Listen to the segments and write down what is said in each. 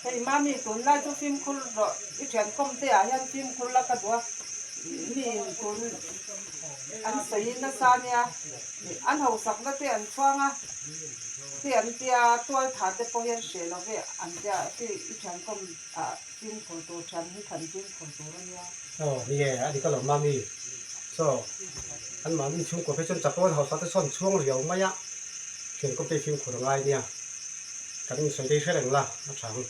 Hei mami tunlai chu fimkhur rawh i thiankawm te ah hian fimkhur la ka duh a, mi in tun an sawi nasa nia, an hausakna te an chhuang a te an tia tualtha te pawh hian hreh lo ve an tia hei i thiankawm ah fimkhur tur thian hi than fimkhur tur a nia. Aw ni e, a dik alawm mami. Saw, an mahni chhungkua phei chuan chapo an hausa te sawn chhuang riau mai a, thiankawm te hi fimkhur a ngai nia. Kan insawi daih hre reng la, a tha ang.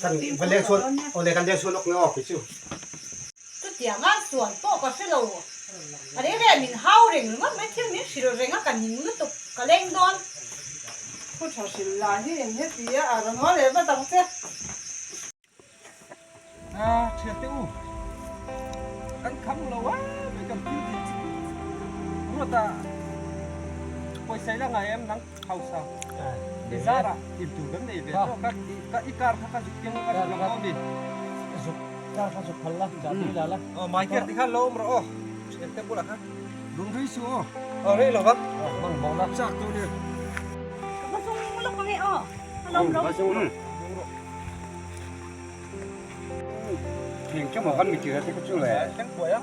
Kan va leng chhuan, aw le kan leng chhuan awk nge aw kei chu. Chutianga sual pawh ka hre lo. A reng reng min hau reng ringawt mai, thil min hrilh reng a ka ning lutuk, ka leng dawn. Thu tha hrilh lah hi eng heti a, a rawn haw leh vat ang che. A thian te u, kan kham lo a mai kan thil tih chu ruata pawisa ila ngai em nang hausa i zara in tur kan nei ve tawk a ka i car kha ka zuk keng ka zuk lang aw mi zuk car kha zuk phal la zah tui la la aw mai ker tikhan lo awm rawh aw thian te bulah khan lung rei su aw aw rei lo vang aw hman hmawh la chak tur ni ka va zung lawk ang e aw ka lo awm rawh. Thing chu maw kan mi tir a te chu le. Thleng puai a.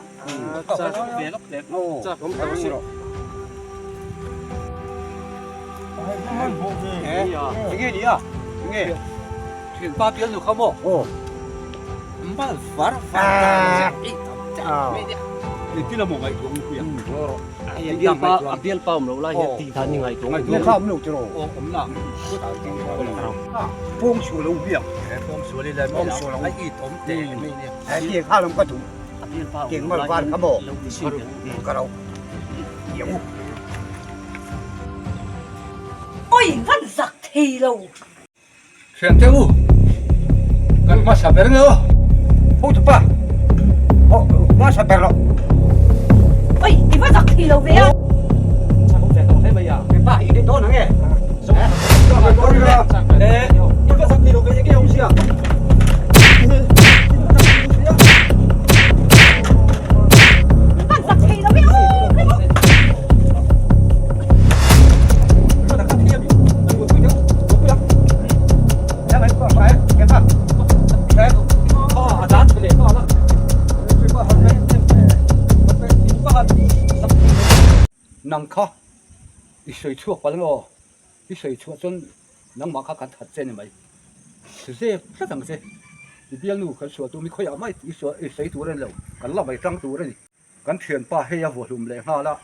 Ve lawk le. Chak awm tak ani rawh. Enge ni a? Enge? Thian pa bial nu kha maw? Aw. Mal var var ta ni. Ni ti la maw ngaih tuang hu ya. A bialpa a bialpa awm loh lai hian tih dan hi ngaihtuah Ngaihtuah kha awm lo tiraw? Aw awm na. Pawng sual lo biak. Pawng sual ila Pawng sual lo. A it awm teh mai nia. He tiang kha lam ka duh. Tiang mal var kha maw? Ka ro. Tiang u. Oi van zak thei lo. Thian te u, kan hmasa ber nge aw. Hotupa, hmasa ber loh. Oi, i va zak thei lo ve a. Pa, i nei dawn ang e. I va zak thei lo ve, enge awm sia. Van zak thei lo ve aw. Nang kha i sawi chhuak palh emaw i sawi chhuah chuan nangmah kha kan that che ni mai. Zep tlat ang che. I bialnu kan sual tum hi khawiah mai i sawi tur a ni lo, kan la mai tang tur a ni. Kan thianpa hei a vuahlum leh nghal a,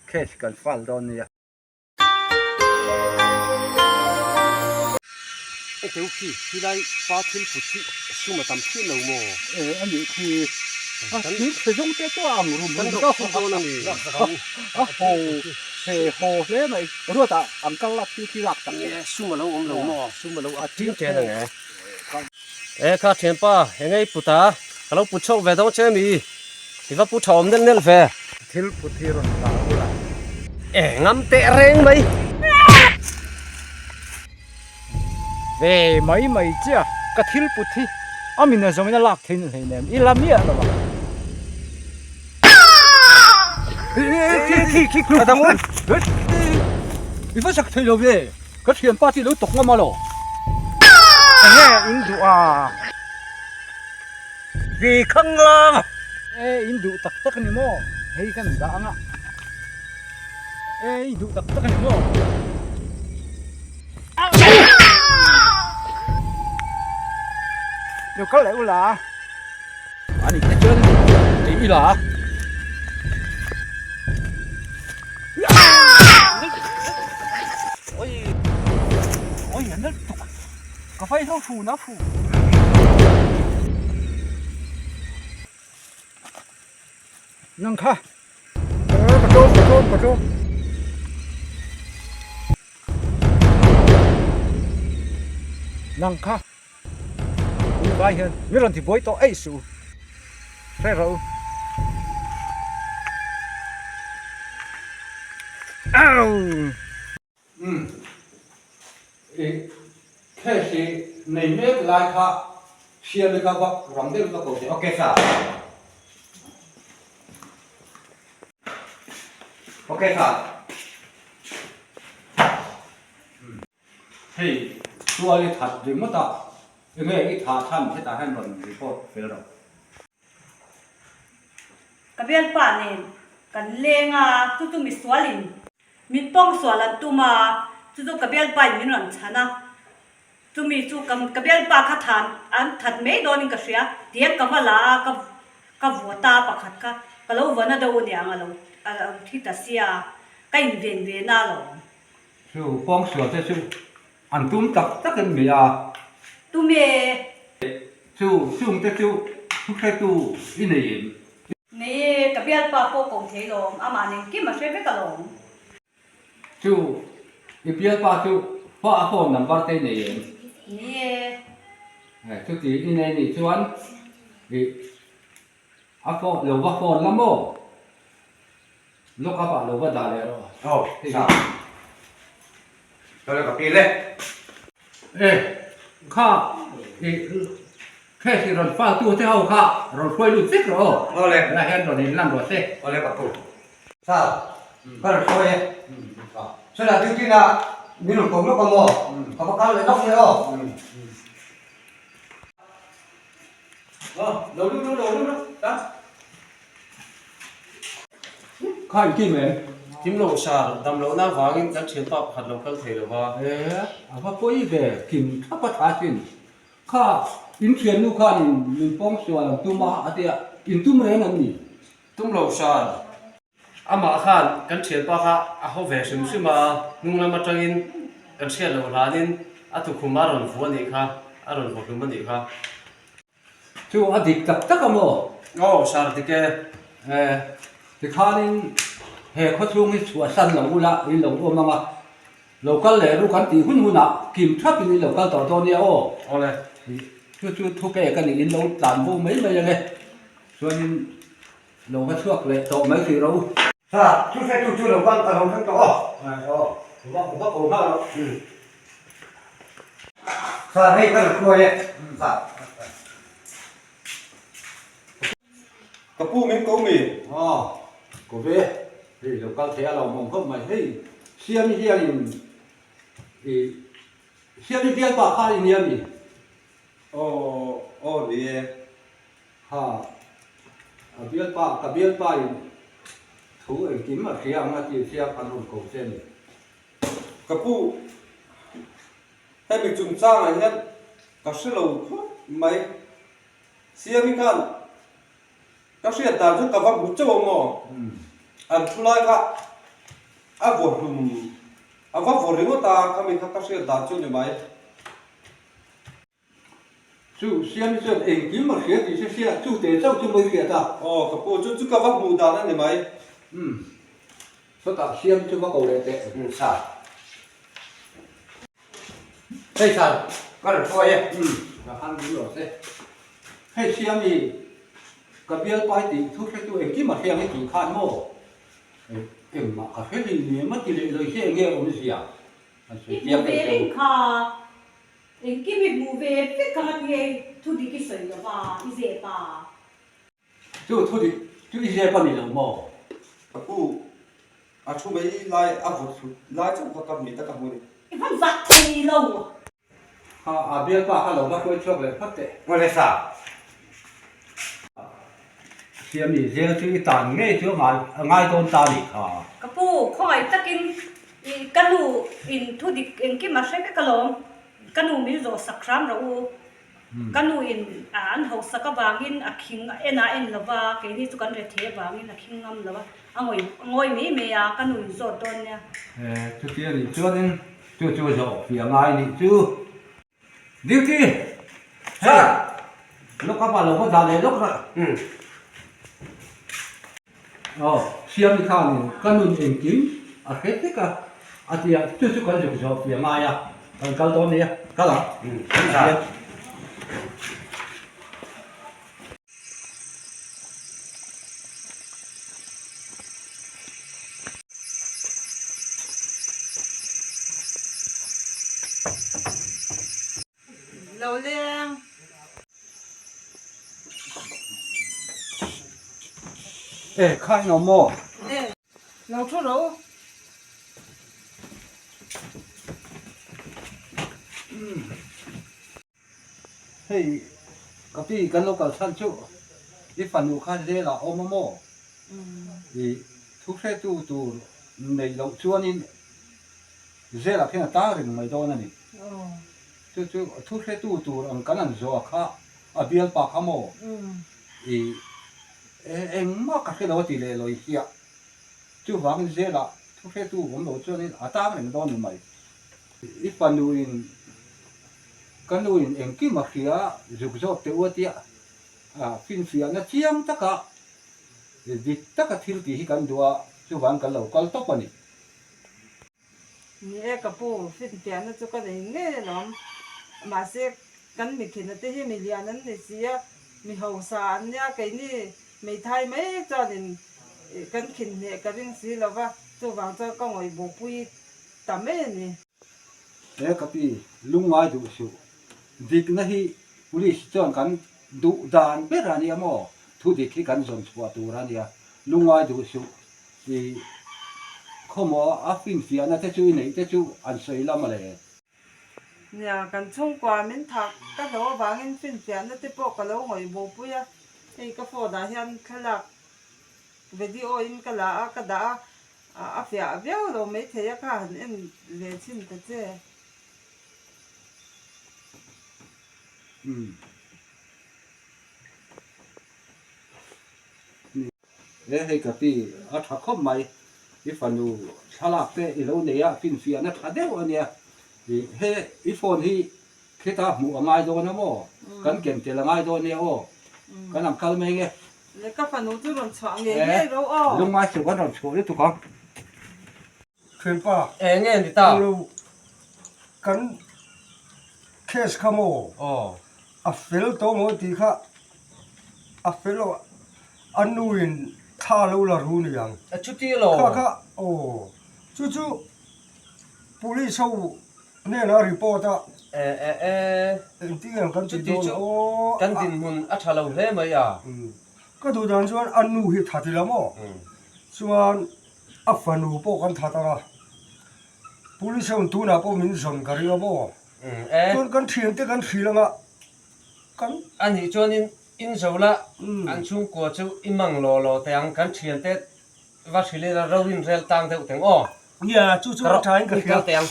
case kan file dawn nia. Teu khi, khilai pa thil put hi sum a tam phian lo maw? E, a nih khi. A thil chhe zawng te chu a ang rum rum ka haw dawn a ni. A haw he haw hle mai. Ruatah ang kal la thil khi lak tak. E, sum a lo awm lo maw? Sum a lo a ting chen ang e. E kha thianpa, eng ei put a? Ka lo put chhuak ve dawn che mi? I va pu tha awm nelh nelh ve. Thil put hi rawn la ula. E ngam teh reng mai. Ve mai mai chiah ka thil put hi a min a zawngin a lak theih hleinem i la miah lo ang. I va sak thei lo ve, ka thianpa chu i lo tawk ngam a lo. Enge in duh a? Ve khang lang. E in duh tak tak a ni maw? Hei kan dah ang a. E i duh tak tak a ni maw? Lo kal leh ula. Ani te chuan ei ila. Oi. Oi an tuk. Ka fai ho fu na fu. Nang kha. Ka tlawm ka tlawm ka tlawm. Nang kha. Tun vai hian mi rawn ti buai tawh eih suh u. Hre rawh u. Au! Umm. I cash hi nei mek lai kha siam i kha vak ram deuh ka ko teh. Ok sir. Ok sir. Hei, tual i that ringawt a. Enge i thah chhan hetah hian rawn report fel rawh. Ka bialpa nen kan leng a, chu chu misualin min pawngsual an tum a, chu chu ka bialpa in min rawn chhan a, chumi chu ka ka bialpa kha than an that mai dawnin ka hria, tiang ka va la a, ka ka vuah ta pakhat kha ka lo vana deuh aniang a lo a lo thi ta sia, ka inven ve na alawm. Chu pawngsual te chu An tum tak tak in mi a. Tum e. Chu chung te chu thu hretu i nei em? Nei e, ka bialpa pawh ko thei lawm, amah nen kim a hre vek alawm. Chu i bialpa chu fa a phone number te i nei em? Nei e. Chuti i nei nih chuan i a phone lo va phone la maw? Lock up ah lo va dah leh rawh. Aw, sa. Tawle ka pi le. E, kha i case i rawn file tu te ho kha rawn hruai lut vek rawh aw. Awle. Helai hian rawn in lan rawh se. Awle ka pu. Sa, ka rawn hruai e. Chula duty na min rawn ko lawk a maw? Ka va kal leh lawk mai aw. Aw, lo lut ru, lo lut ru, ta. Kha in kim em? Kim lo sar, dam lohna avangin kan thianpa pakhat lo kal thei lo va. E, a va pawi ve, kim thap a tha sin. Kha, in thiannu khan in min pawng sual ang tum a, a ti a, in tum reng an ni. Tum lo sar, amah khan kan thianpa kha a haw ve hrim hrim a, hnung lam atangin kan hriat loh hlanin a tukhum a rawn vu a nih kha, a rawn vaw hlum a nih kha. Chu a dik tak tak a maw? Aw, sar dik e. E, tikhanin he khawchhung hi chhuahsan lo ula in lo awm ang a, lo kal leh ru kan tih hun hunah kim thapin in lo kal tawh dawn nia aw. Awle. Chu chu thu pek a nih in lo tlan bo mai mai ang e. Chuanin lo va chhuak leh tawh mai hrih rawh u. Sir, chu hretu chu lo kal ka lo thleng tawh aw. Aw, va va ko nghal rawh. Sir, hei ka rawn hruai e. Sir. Ka pu min ko mi? Aw, ko ve. Hei lo kal thei a lo mawm khawp mai. Hei Siami hianin i Siami bialpa kha i nia mi? Aw, aw ni e. Ha, a bialpa, ka bialpa in thu engkim a hria ang a tih hria kan rawn ko che a ni. Ka pu, hemi chungchangah hian ka hre lo khawp mai. Siami khan ka hriat dan chu ka va hmu chauh ang maw? An thu lai kha a vaw hlum, a va vaw ringawt a, khami kha ka hriat dan chu ni mai. Chu Siami chuan engkim a hria tih hre hria, chu te chauh chu mai hriat a. Aw ka pu, chu chu ka va hmuh dan a ni mai. Umm, sawtah Siami chu va ko leh teh. Umm sir. Hei sir, ka rawn hruai e. Umm, ka han ding rawh se. Hei Siami, ka bialpai tih thu hretu engkim a hria ang i tih khan maw? Engmah ka hre hlei nem a ti leh lawi hi enge awmzia? An sawi I chiang hmu ve deuh reng teh. kha. Engkim i hmuh ve vek ang a ti hei, thu dik i sawi lo va, i zep a. Chu thu dik chu i zep a ni lo maw? Ka pu, a thu mai lai a vawt hlut lai chauh kha ka mit a ka hmu a ni. I van zah thei lo. Kha a bialpa kha lo va hruai chhuak leh phawt teh. Ngaw le sa. Siami zel chu i tan ngei chu a ngai dawn ta a nih kha. Ka pu, khawngaih takin i ka nu in thu dik engkim a hre vek alawm. Ka nu min zawh sak hram rawh u. Ka nu in an hausak avangin a khing en a en lo va, keini chu kan rethei avangin a khing ngam lo a, a ngawi a ngawi mai mai a, ka nu in zawt dawn nia. Chuti a nih chuanin chu chu zawh fiah ngai nih chu. Duty! Hei! Lawk up ah lo va dah leh lawk rah. Aw, Siami khanin ka nun engkim a hre vek a, a ti a, chu chu kan zuk zawh fiah ngai a, kan kal dawn nia, kal ang. Lo leng. E, kha eng awm maw? E, lo thu ro. Hei ka pi kan lo kal chhan chu i fanu kha zel ah awm a maw? I thu hretu tur neih loh chuanin zel ah khian a tang reng mai dawn a ni. Chu chu thu hretu tur ang kan han zawh kha a bialpa kha maw? I engmah ka hre lo a ti leh lawi hiah. Chuvangin zelah thu hretu awm lo chuanin a tang reng dawn ni mai. I fanuin ka nuin engkim a hria zuk zawk teh u a tia, finfiahna chiang taka dik taka thil tih hi kan duh a, chuvangin kan lo kal tawp a ni. Ni e ka pu, finfiahna chu ka nei ngei alawm. Mahse kan mikhina te hi milian an ni si a, mi hausa an nia keini Hmeithai mai chuanin kan khin hneh ka ring si lo va, chuvang chuan ka ngawih bupui ta mai a ni. He ka pi, lungngai duh suh. Dikna hi Police chuan kan duh dan ber a nia maw? Thu dik hi kan zawn chhuah tur a nia. Lungngai duh suh. I khawmaw a finfiahna te chu i neih te chu an sawi lam a le. Nia, kan chhungkua min thah ka hlo avangin finfiahna te pawh ka lo ngawih bupui a, hei ka phone ah hian thlalak video in ka la a, ka dah a, a fiah viau lo maithei a kha han en ve chhin ta che. Umm. E hei ka pi, a tha khawp mai. I fanu thlalak te i lo nei a, finfiahna tha deuh a nia. I he i phone hi khita hmuh a ngai dawn a maw? Kan ken tel a ngai dawn nia aw. Kan ang kal mai nge. Le ka fanu chu rawn chhuah ngei ngei ro aw. Lungngai suh kan rawn chhuah lutuk ang. Thianpa. Eng nge ni ta? Englo kan case kha maw? Aw. A fel tawh maw tih kha a fel lo a nu in thla lo la ru ni ang. A chuti lo. Kha kha aw chu chu police ho hnenah report a. E e e. Engtin nge kan tih Chuti dawn chu aw. kan dinhmun a tha lo hle mai a. Ka duh dan chuan a nu hi that ila maw? Chuan A fanu pawh kan that ang a, Police ho tunah pawh min zawn ka ring a maw? Chuan kan thiante kan hrilh ang a, kan. A nih chuanin in zo la, an chhungkua chu i mang law law teh ang, kan thiante va hrilh ila ro in rel tang deuh teng aw. Nia, chu chu a thain ka hria. Kal teh ang.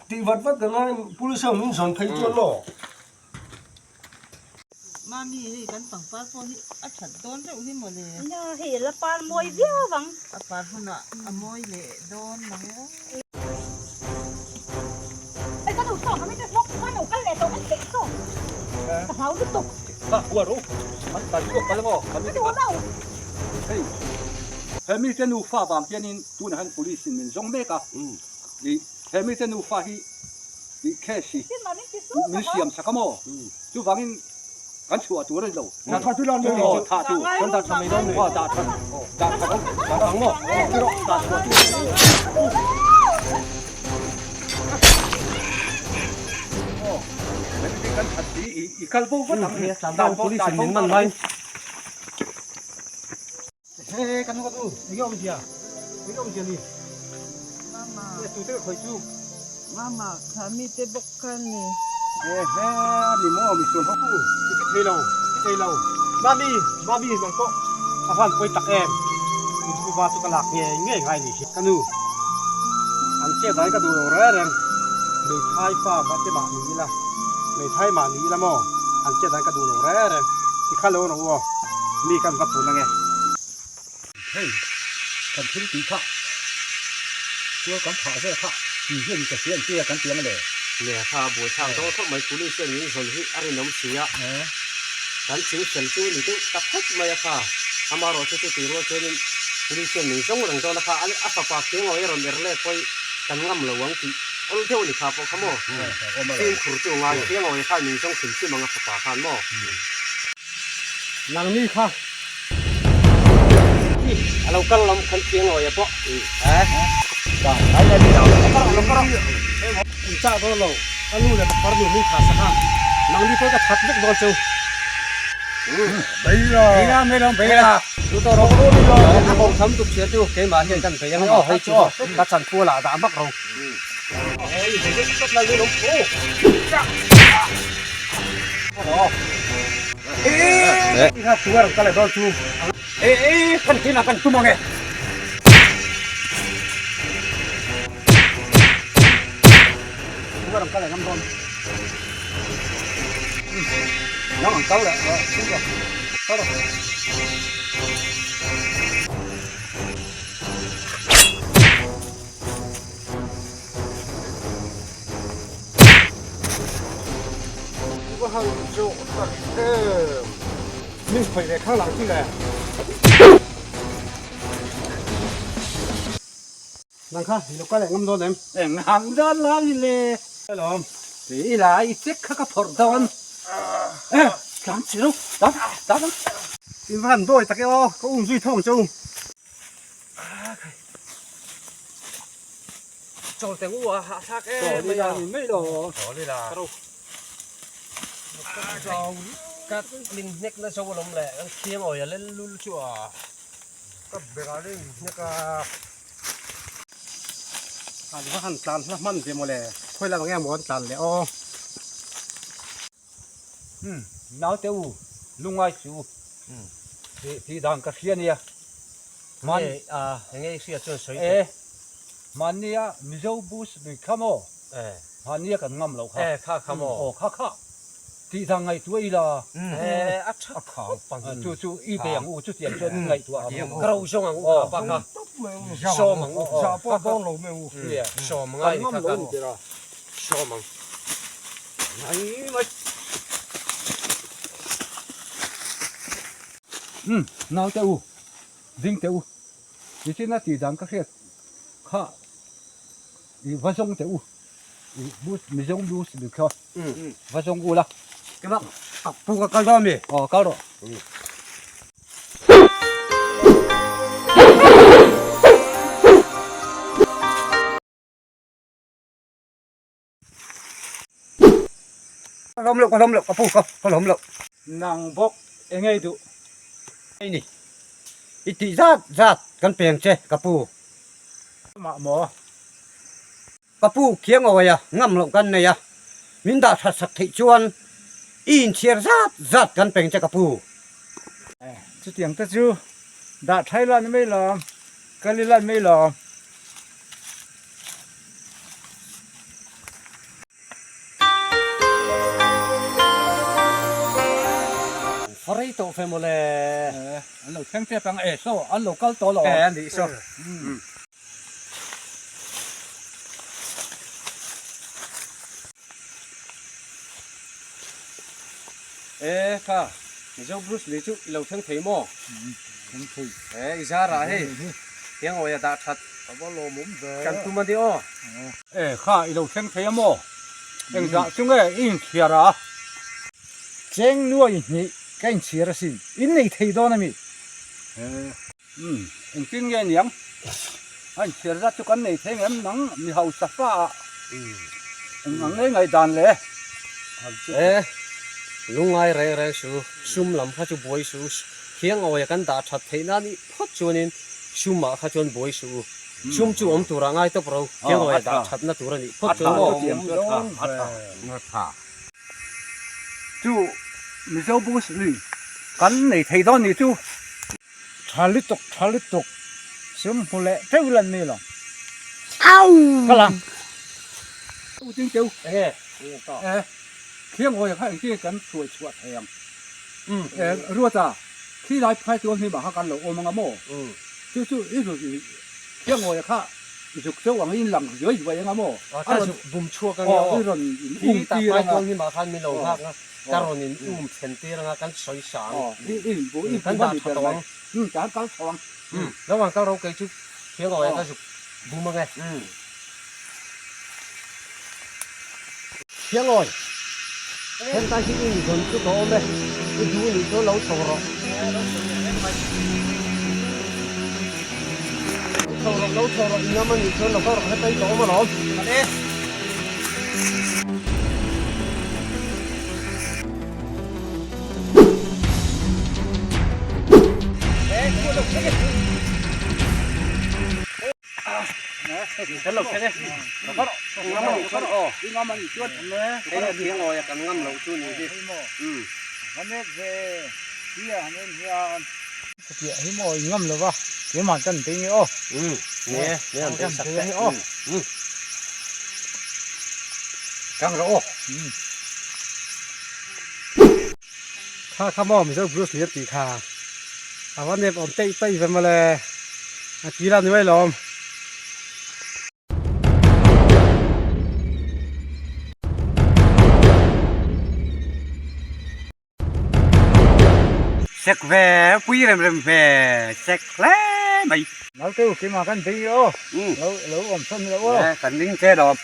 Tih vat vat ka ngai, Police ho min zawn phei chuan maw? Mami hei kan pangpar pawh hi a that dawn deuh hi mawle. Nia hei a la par mawi viau ang. A par hunah a mawi leh dawn mang e. Hei ka nu saw ka mite bawk ka nu kal leh tawh en peih saw ka hlau lutuk. Ka hua ro an tan chhuak palh maw ka mite kha. Hei he mite nufa vang hianin tunah hian police in min zawng mek a i he mite nufa hi i case hi min siam sak a maw chuvangin kan chhuah tur a ni lo aw thah tur kan dah tha mai dawn aw dah tha dah tha ang dah ang maw dah chhuah tur aw kan that si i kal bo vat ang dan police in min man mai. He ka nu ka nu enge awmzia enge awmzia ni Mama e tute ka khawih chu Mama kha mite bawk kha ni e he a ni maw misual ho i ti thei lo i ti thei lo Mami Mami nang pawh a van pawi tak em in pu va chu ka lak ngei ngei ngai ni hi ka nu an chet dan ka duh lo reng reng hmeithai fa te mah ni ila hmeithai mah ni ila maw an chet dan ka duh lo reng reng tikha lo rawh u aw. Mi kan va pun ange. Hei kan thil tih kha tual kan thah vel kha ti hian ka hria ang che a kan ti ang le. Nia kha a buai thlak dawn khawp mai police hian min zawn hi a rinawm si a, kan thing fel chu ni deuh ta khawp mai a kha, amaherawh chu chuti rual chuanin police hian min zawng reng dawn a kha, a fapa khiangawi a rawn er let pawh hi kan ngam lo ang tih awl deuh a ni kha pawh kha maw, fimkhur chu a ngai khiangawi khan min zawng hrim hrim ang a fapa khan maw. Nangni kha a lo kal lam khan thiang awia pawh In chah dawn lo ka nu leh ka farnu min thah sak a nangni pawh ka that vek dawn cheu. Beila beila beila chu tawh rawh a kawng tham tuk chhia chu keimah hian kan bei ang aw hei chu ka chan pual ah dah hmak ro. Kan tinah kan tum ang e. Min khawih ve khang lang chu le. Nang kha i lo kal leh ngam dawn em? Eng ngam dawn lo ni le. Hello. Ti ila i check kha ka phawrh dawn. E, tlan chi lo, tlan, tlan ang. In va han dawi tak e aw, ka um zui thawng che u. Chawl teng u a, hahthlak em mai a. Chawl ila ni mai lo. Chawl ila. Ka ro. Ka min hnek na zo alawm le, kan khiang awi a lel lul chu a. Ka berah reng hnek a. An va han tlan hla hman ve mawle, khawi lam ang emaw an tlan leh aw. Umm, naute u, lungai chu tih tih dan ka hria nia. Hman a, enge i hria chuan sawi teh. E, mahnia Mizo bus lui kha maw? E. Mahnia kan ngam loh kha. E, kha kha maw? Aw, kha kha. Tih dan ngaihtuah ila. E, a tha khawp ang. Chu chu i bei ang u, chutiang chuan i ngaihtuah ang. Ka ro zawng ang u kha pa kha. Sawm ang u. Zah pawh dawn lo mai u. Sawm ngai Kan ngam lo ni tira. Sawm ang. Mai mai. Umm, naute u, ding teh u. Nichina tih dan ka hriat kha i va zawng teh u. I bus, Mizo bus dik kha va zawng u la. Keimah ka pu ka kal dawn mi? Aw, kal rawh. Ka lawm loh, ka lawm loh, ka pu ka ka lawm loh. Nang bawk eng ei duh? Hei ni, i tih zat zat kan peng che ka pu. Amah maw? Ka pu khiang awai a, ngam loh kan nei a, min dah that sak theih chuan i inchhiar zat zat kan peng che ka pu. Chutiang te chu dah thai la ni mai lawm, kal ila ni mai lawm. Rei tawh fe mawle. An lo thleng tep ang e saw an lo kal tawh lo. E a nih saw. E kha Mizo Bruce Lee chu i lo thleng thei maw? Thleng thei. E i zar ah hei tiang awia dah that. Ka va lawmawm ve. Kan tum a ni aw. E kha i lo thleng thei a maw? Engzah chu nge i inchhiar a? Cheng nuai hnih ka inchhiar asin. In nei thei dawn a mi? Umm engtin nge niang? A inchhiar zat chu kan nei thei ngem nang mi hausa fa ah eng ang ngei ngaihdan le? E lungngai reng reng su, sum lam kha chu buai su, khiang awia kan dah that theih nan i phawt chuanin sum ah kha chuan buai su u, sum chu awm turah ngai tawp ro, khiang awia dah thatna tur a nih phawt chuan maw? A tha. Chu Mizo Bruce Lee kan nei thei dawn ni chu. Tha lutuk, tha lutuk. Sum hmu leh teuh lan mi lo. Ka lang. U ding teuh. E, e, khiang hawi kha engtin kan hruai chhuah thei ang. E, Ruata, khi lai phai tuam hi mah kha kan lo awm anga maw? Chu chu i zuk khiang hawi kha zuk chauh ang in lang zuai zuai anga maw? A rawn bum chhuak anga aw. I rawn in um tir anga. Khi ta phai tuam hi mah khan min lo nghak a. Ka rawn in um thlen tir anga kan sawi sang. Kan dah tha tawh ang. Kan kal tho ang. Lo ang kal ro kei chu thiang awh ka zuk bum ang e. Thiang awi. Hentai hi in zawn chu ka awm e. I duh nih chuan lo chho rawh. Chho rawh lo chho rawh i ngam a nih chuan lo kal rawh hetai ka awm alawm. Kan lo thleng e. Ngam a nih chuan aw. Ngam a nih chuan. Hei a thiang awi a kan ngam loh chu ni hi. Umm. Chutiah hi maw i ngam lo va, keimah kan bei nge aw. Umm. Ni e, ni an bei sak teh. Umm. Umm. Tang rawh aw. Umm. Kha kha maw Mizo Bruce Lee an tih kha. A va nep awm teih teih ve mawle. A kir a ni mai lawm. Sek ve pui rem rem ve sek hle mai. Naute u keimah kan bei aw. Lo lo awm sawn lo aw. Kan ring che lawm.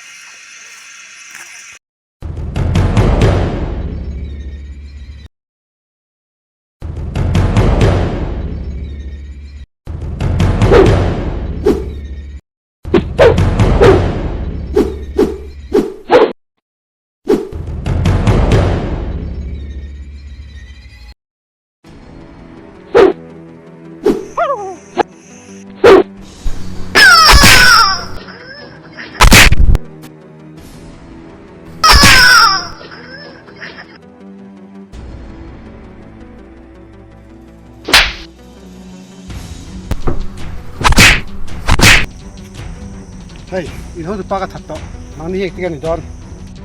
Hei, in hotu pa ka that tawh. Mahni hi engtin nge ni dawn?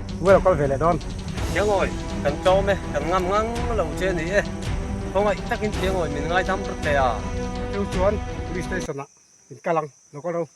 Tunge lo kal ve leh dawn? Thiangawi, kan tlawm e, kan ngam ngang lo che ni e. Khawngaih takin Thiangawi min ngaidam ber teh a. Chu chuan Police Station ah in kal ang, lo kal ro.